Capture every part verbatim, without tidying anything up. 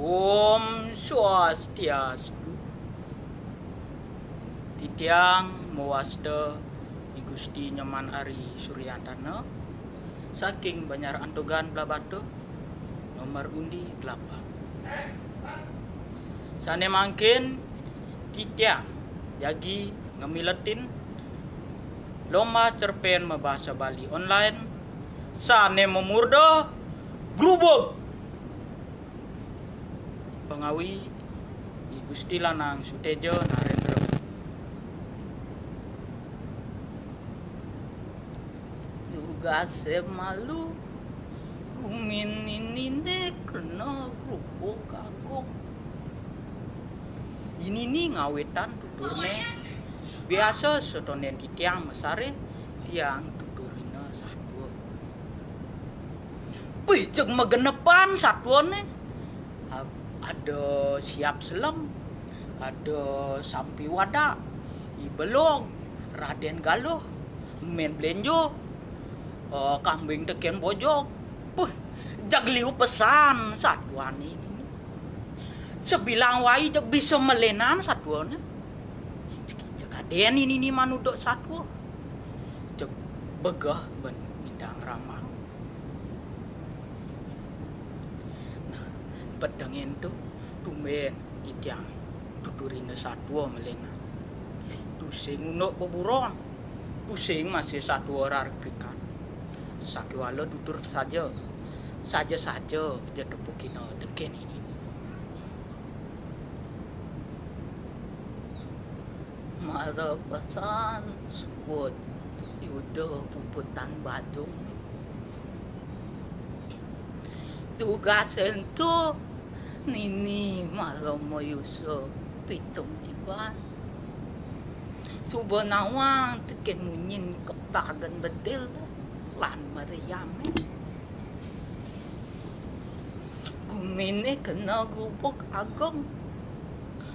Om Swastiastu. Titiang mawasta I Gusti Nyoman Ari Suryantana saking Banjar Antogan Blahbatuh, nomor undi delapan. Sané mangkin titiang jagi ngamiletin lomba cerpén mabasa Bali online sané mamurda Grubug. Pangawi I Gusti Lanang Suteja Narendra. Tugasé malu, gumin nininé kena grubug agung. Inini ngawitan tuturné, biasa satondén titiang masaré, tiang tuturina satua. Wih, jeg magenepan satuané. A-, ada Siap Selem, ada Sampi Wadak, I Belog, Radén Galuh, Mén Blenjo, eh, Kambing Tekén Bojog. Puh, jeg liu pesan satuané ini. Sabilang wai jeg bisa malénan satuané. Jeg, jeg adén ini manuda satua. Jeg begeh ban ngidang ramang. Nah, petengin to tumbén titiang tuturina satua malénan. Tusing unduk beburon, tusing masih satua rarik rikat. Sakéwala tutur saja, saja-saja ja tepukina tekén ini. Mara pesan suud Yuda Puputan Badung. Tugas ento nini mara mayusa pitung tiban. Suba nawang tekén munyin kepagan bedil lan meriamé. Guminé kena grubug agung.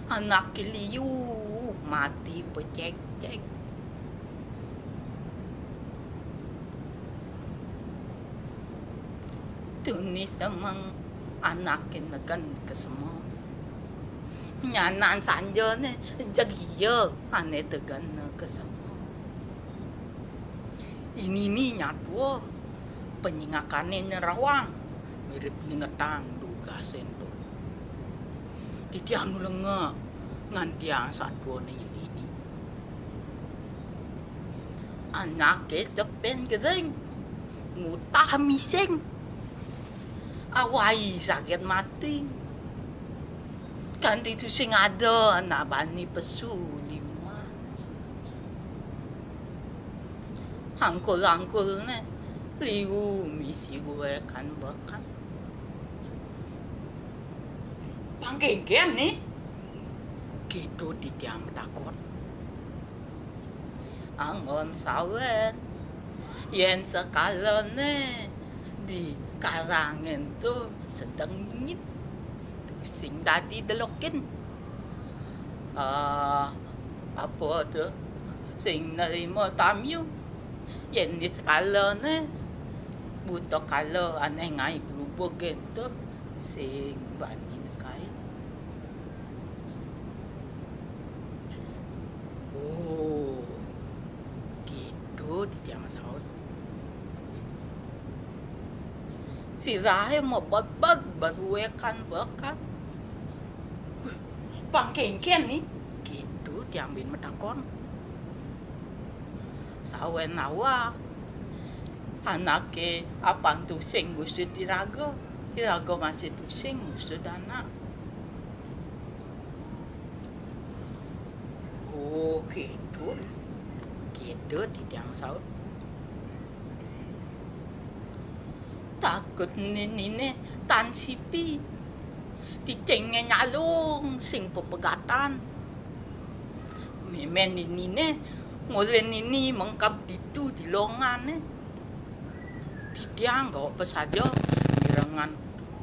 Anaké liu mati pecék-cék. Tuni semeng anaké negen ka sema. Nyanan sanjané jeg ia ané tegena ka sema. Inini nyatua panyingakané nyerawang, mirib ningetang dugasé ento. Titiang nu lenga ngantiang satuané inini. Anaké tepén gering, ngutah mising. Awai saget mati. Kanti tusing ada anak bani pesu liman. Angkul-angkulné liu misi guekan bekan. Pang kénkén né? Kéto titiang matakon. Anggon sawen. Yén sekalané di karang ento sedeng nyingit. Tusing dadi delokin. Ah, apa to? Sing nerima tamiu. Yén di sekalané buta kala ané ngaé grubug ento sing bani nekai. Oh, kéto titiang masaut. Sirahé mabedbed baruekan-bekan. Pang kénkén né? Kéto titiang buin matakon. Sawen awak. Anaké apang tusing ngusud iraga, iraga masih tusing ngusud anak. Oh, kéto. Kéto titiang saut. Takut nininé tan sipi. Cicingé nyalung sing pepegatan. Mémén nininé ngulin nini mengkeb ditu di longané. Titiang gawa pesaja mirengan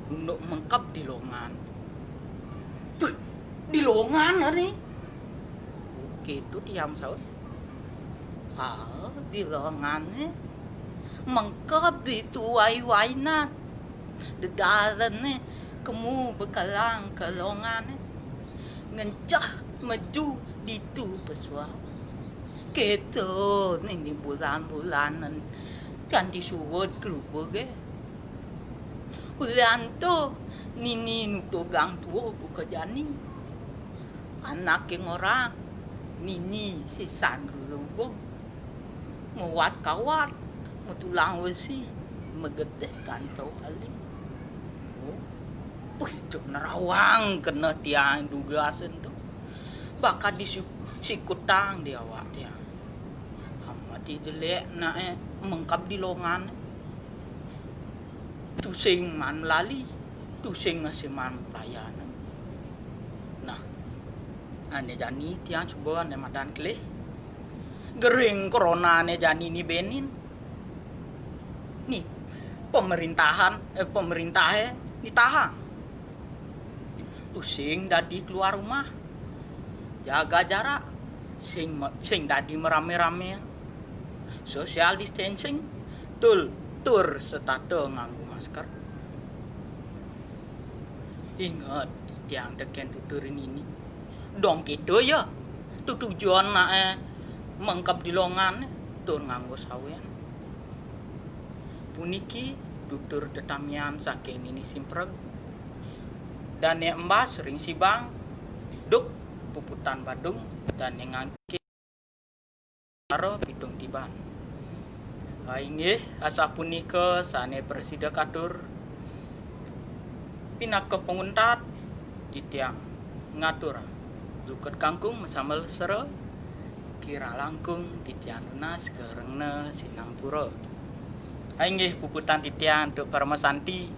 unduk mengkeb di longan. Puh, di longan ari. Kéto titiang saut. Ha, di longané mengkeb ditu wai-wainan. Dedarené Kemu bekelang ke longan, ngencah meju ditu pesua. Keto nini bulan-bulanan tiang disuud keluarga. Bulan tu nini nutugang tua buka jani. Anak ke ngorang, nini sisan gelubung. Mewat kawat, metulang besi, megeteh kantau aling. Oh, puih cuk nerawang kena tiang duga sen tu. Bakal disikutang di awak tiang. Amat jelek nak eh mengkap di longan. Tusing man melali, tusing ngasi man pelayan. Nah, ane jani tiang cuba ane madan kelih. Gering corona ane jani ni benin. Ni pemerintahan, eh, pemerintah eh ni tahang. Tusing dadi keluar rumah. Jaga jarak. Sing sing dadi merame-rame. Social distancing. Tul tur setata nganggo masker. Ingat, tiang teken tutur ini. Dong kita ya. Tu tujuan nak eh mengkap di longan tur nganggo sawen. Puniki tutur tetamian saking nini simpreg. Dane embas ring sibang, duk puputan Badung, dane ngangkit aro pitung tiban. Ah, inggih, asapunika sane prasida katur. Pinaka panguntat titiang ngatur jukut kangkung masamel sera, kirang langkung titiang nunas karengna sinampura. Inggih puputan titiang antuk paramasanti.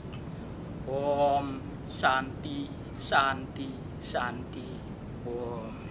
Om Santi, Santi, Santi, Om.